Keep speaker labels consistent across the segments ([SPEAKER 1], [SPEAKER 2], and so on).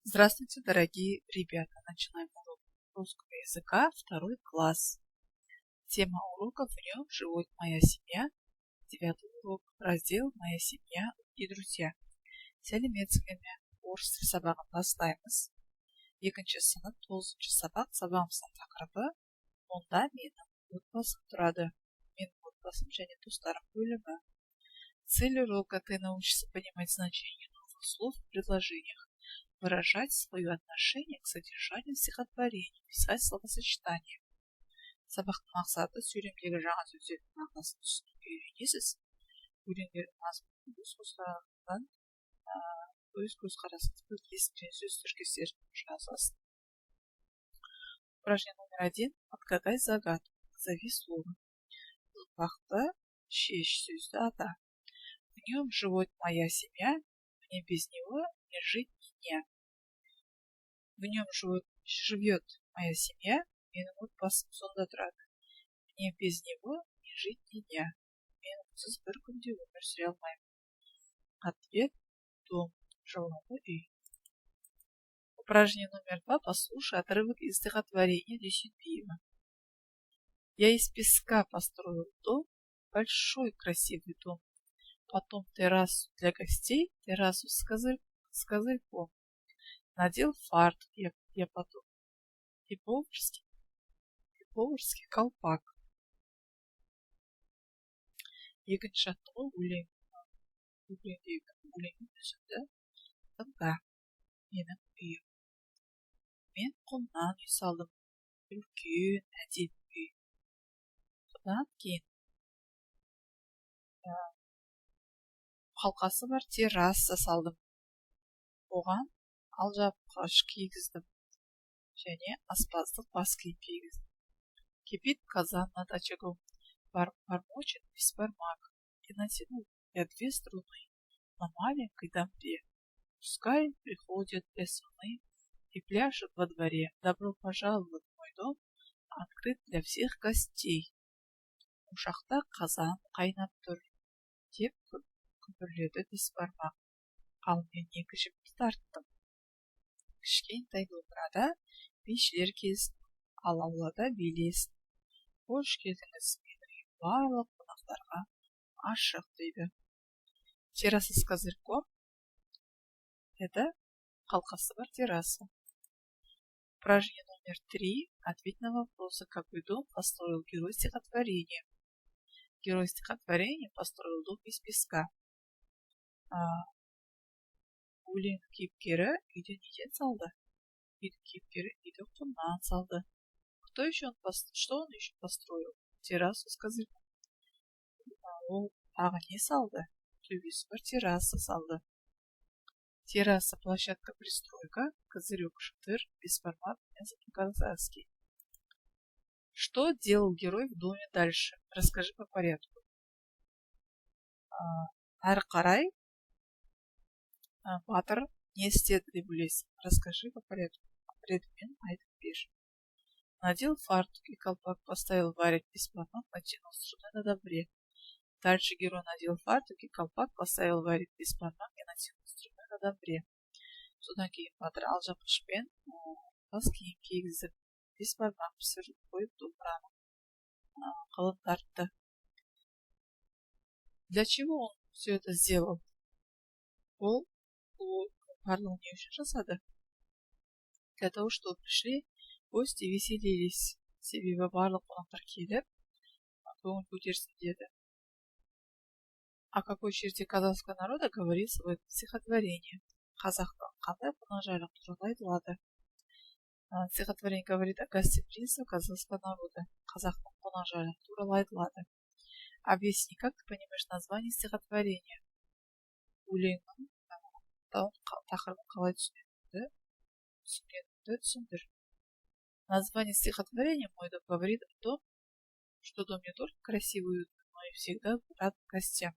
[SPEAKER 1] Здравствуйте, дорогие ребята! Начинаем урок русского языка, второй класс. Тема урока: «В нем живет моя семья». Девятый урок, раздел «Моя семья и друзья». Сәлеметсіңдер ме? Орыс тілі сабағын бастаймыз. Екінші сынып, тоғызыншы сабақ. Сабағымыздың тақырыбы: «Онда менің отбасым тұрады». Менің отбасым және достарым бөлімі. Цель урока: ты научишься понимать значение новых слов в предложениях, выражать свое отношение к содержанию стихотворения, писать словосочетания. Сабақтың мақсаты: сөйлемдегі жаңа сөздердің мағынасын түсінуге үйренесіз, өлеңдердің мазмұнын өз көзқарасыңызды білдіресіз және сөз тіркестерін жазасыз. Упражнение номер 1. Отгадай загадку. Назови слово. Жұмбақты шеш, сөзді ата. В нем живет моя семья, мне без него не жить ни дня. В нем живет моя семья, менің отбасым сонда тұрады. Мне без него не жить ни дня. Мен онсыз бір күнде өмір сүре алмаймын. Ответ: дом. Жауабы: үй. Упражнение номер 2. Послушай отрывок из стихотворения Дюсенбиева. Я из песка построил дом, большой красивый дом. Потом террасу для гостей, террасу с козырьком. Надел фартук я потом и поварский колпак. Екінші жаттығу: өлең, өлеңдегі өлеңнің үзінді тыңда. Менің үйім. Мен құмнан үй салдым, үлкен, әдемі үй. Содан кейін қалқасы бар терраса салдым. Оған алжапқыш кигіздім және аспаздық бас киім кигіздім. Кипит казан над очагом, бормочет бесбармак, и натянул я две струны на маленькой домбре. Пускай приходят плясуны и пляшут во дворе. Добро пожаловать в мой дом, открыт для всех гостей. Ошақта қазан қайнап тұр, деп күбірледі бесбармақ. Ал мен екі жіпті тарттым. Кішкентай домбырада бишілер келсін, ал аулада билесін. Қош келдіңіз, менің үйім барлық қонақтарға ашық, дейді. Терраса с козырьком — это қалқасы бар терраса. Упражнение номер 3. Ответь на вопросы. Какой дом построил герой стихотворения? Герой стихотворения построил дом из песка. Өлең кейіпкері үйді неден салды? Үйдің кейіпкері үйді құмнан салды. Кто еще он что он еще построил? Террасу с козырьком. Ол тағы не салды? Төбесі бар терраса салды. Терраса — площадка, пристройка, козырек — шатыр, бесбармак — язык по-казахски. Что делал герой в доме дальше? Расскажи по порядку. Әрі қарай батыр не істеді деп ойлайсың? Расскажи по порядку. Ретімен айтып бер. Надел фартук и колпак, поставил варить бесбармак, натянул струны на домбре. Дальше герой надел фартук и колпак, поставил варить бесбармак и натянул струны на домбре. Содан кейін батыр алжапқышпен бас киім кигізіп, бесбармақ пісіріп қойып, домбыраның қылын тартты. Для чего он все это сделал? Ол бұл барлығын не үшін жасады? Для того, чтобы пришли гости, веселились. Себебі барлық қонақтар келіп, көңіл көтерсін деді. О какой черте казахского народа говорится в этом стихотворении? Қазақтың қандай қонақжайлық туралы айтылады? Стихотворение говорит о гостеприимстве казахского народа. Қазақтың қонақжайлығы туралы айтылады. Объясни, как ты понимаешь название стихотворения? Өлеңнің тақырыбын қалай түсінгеніңді түсіндір. Название стихотворения «Мой дом» говорит о том, что дом не только красивый, но и всегда рад гостям.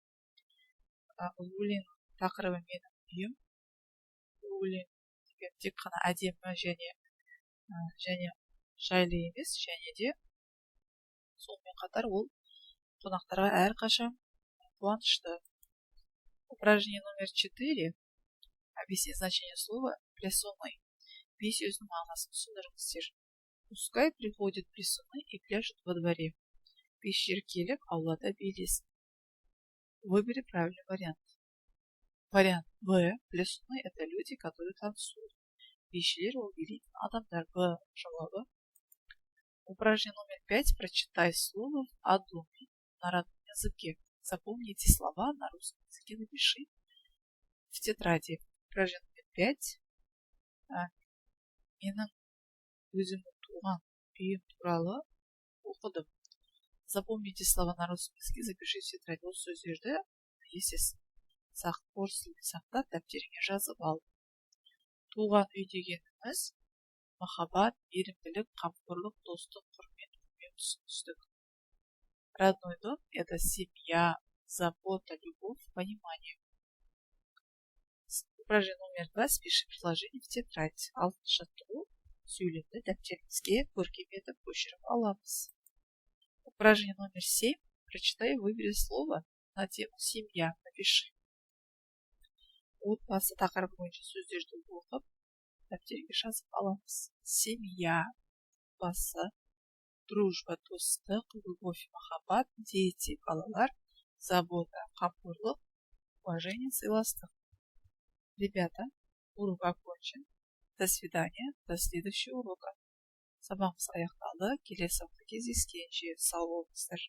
[SPEAKER 1] Бұл өлеңнің тақырыбы «Менің үйім». Бұл өлең деген тек қана әдемі және жайлы емес, және де сонымен қатар ол қонақтарға әрқашан қуанышты. Упражнение номер 4. Объясни значение слова Плясуны. Би сөзінің мағынасын түсіндіріңіздер. Пускай приходят плясуны и пляшут во дворе. Бишілер келіп, аулада билесін. Выбери правильный вариант. Вариант Б. Плясуны – это люди, которые танцуют. Бишілер – ол билейтін адамдар. Б жауабы. Упражнение номер 5. Прочитай слово о доме на родном языке. Запомни эти слова на русском языке, напиши в тетради. Упражнение номер 5. Менің өзімнің туған үйім туралы оқыдым. Запомните слова на русском языке, запиши в тетрадь. Ол сөздерді есте орыс тілінде сақтап, дәптеріңе жазып ал. Туған үй дегеніміз – махаббат, мейірімділік, қамқорлық, достық, құрмет, түсіністік. Родной дом – это семья, забота, любовь, понимание. Упражнение номер 2. Спиши предложение в тетрадь. Алтыншы жаттығу: сөйлемді дәптерімізге көркем етіп көшіріп аламыз. Упражнение номер 7. Прочитай и выбери слово на тему «Семья». Напиши. Отбасы тақырыбы бойынша сөздерді оқып, дәптерге жазып аламыз. Семья – отбасы, дружба – достық, любовь – махаббат, дети – балалар, забота – қамқорлық, уважение – сыйластық. Ребята, урок окончен. До свидания, до следующего урока. Сабағымыз аяқталды. Келесі сабақта кездескенше, сау болыңыздар.